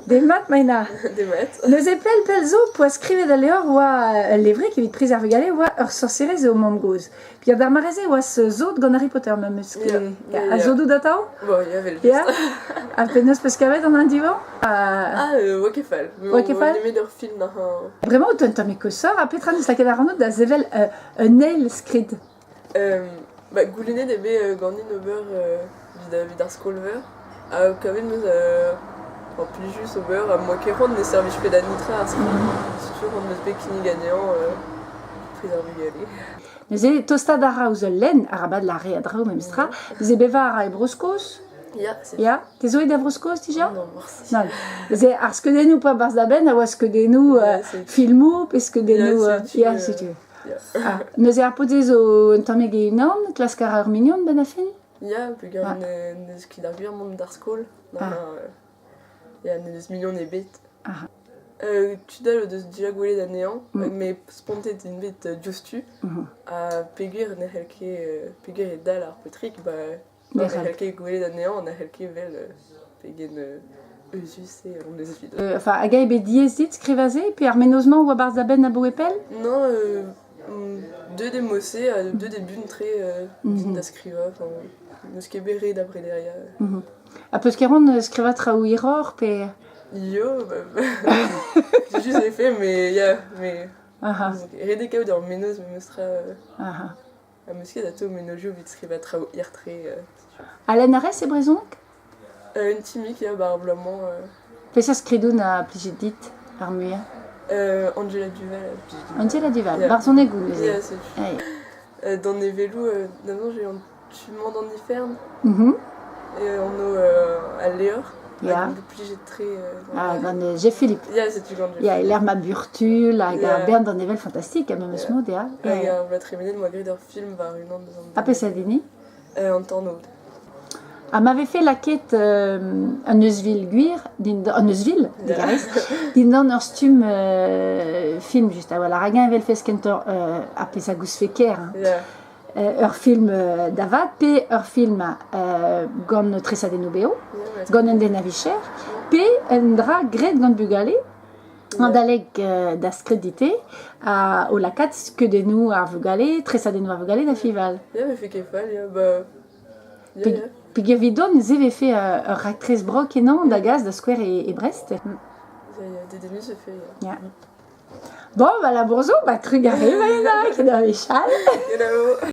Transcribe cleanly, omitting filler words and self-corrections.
Demat Maina. Demat. Neuze pell pell zo poa skrivet al levr oa ul levrig evit priz ar vugale oa ur sorserez eo mamm-gozh. Peogwir d'ar mare-se e oas sot gant Harry Potter memes ket. Ha sot out atav? Bon, ya, vel Ya. Ha penaos peus kavet an andivañ? Ah, oa ket fall. Oa ket fall? Nemet ur film ha... Bremañ out un tammig koshoc'h ha petra 'neus lakaet ac'hanout da sevel un eil skrid? Ba goulennet eo bet ganin ober evit ar skol-veur ha kavet 'm eus plijus ober ha 'moa ket c'hoant ne servijfe da netra ar skol. Setu c'hoant 'm eus bet kinnig anezhañ priz ar vugale. Neuze tostaat a ra ouzh ul lenn, arabat lâret a draoù memestra. Neuze bevañ a ra e Bro-Skos? Ya, c'est Ya, te zo aet da Vro-Skos dija? Non, morse. Nann. Neuze ar skeudennoù pa barzh da benn a oa skeudennoù filmoù pe skeudennoù... Ya, setu. Ya, setu. Ah, neuze ar paotr-se zo un tammig e-unan, klask a ra ur mignon benn ar fin? Ya, peogwir n'eus ket ar gwir mont d'ar skol. Ah. Ya, n'eus mignon ebet. Ah. Tud all o deus dija gwelet anezhañ, Mm. met spontet int bet diouzhtu. Mhm. Ha peogwir ne c'hell ket peogwir e dal ar paotrig, ba Ne ne c'hell c'hell ket gwelet anezhañ, ne c'hell ket wel pegen euzhus eo an euzhvil. Enfin, hag eo bet diaes dit skrivañ se pe ar mennozh-mañ oa barzh da benn aboe pell? Non, deuet eo mod-se ha deuet eo buan-tre din da skrivañ. Enfin, n'eus ket bet re da brederiañ. Ha peus ket c'hoant skrivañ traoù hiroc'h pe... Yo, bah, juste j'ai fait, mais ya, mais ret eo kaout ur mennozh memestra. Ha 'meus ket atav mennozhioù evit skrivañ traoù hir-tre. Ha lenn a rez e brezhoneg? Un timig ya, ba ar bloaz-mañ. Peseurt skridoù na plijet dit ar muiañ? Angela Duval a blij din. Angela Duval, barzhonegoù neuze. Ya, setu. Danevelloù, d'abord j'ai un tu-mañ d'an ifern. Et anv al levr. Ya. Hag plijet-tre. Ah, gant Jeff Philippe. Ya, setu gant Jeff Ya, e lec'h ma Burtul hag ar bern danevell fantastik ha memes mod, ya. Hag ar bloaz tremenet 'moa graet ur film war unan deus an Ha peseurt hini? An tornaod. Ha ma vefe lakaet un euzhvil gwir, dindan, un euzhvil, digarez, dindan ur stumm film just a-walc'h. Hag-eñ e welfes kentoc'h ar pezh a goustfe ker, hein. Ur film da vat pe ur film gant tresadennoù bev, gant un den a vicher, pe un dra graet gant bugale, adalek da skredite, o lakaat skeudennoù ar vugale, tresadennoù ar vugale da fiñval. Ya, me fait ket fall, ya, bah... Ya, ya. Peogwir evidon se vefe ur raktres brav kenañ da gas da skouer e Brest. Ya, ya, dedennus e fait, ya. Ya. Bon, bah labour zo, bah trugarez Maïna, ket da wechall. Kenavo.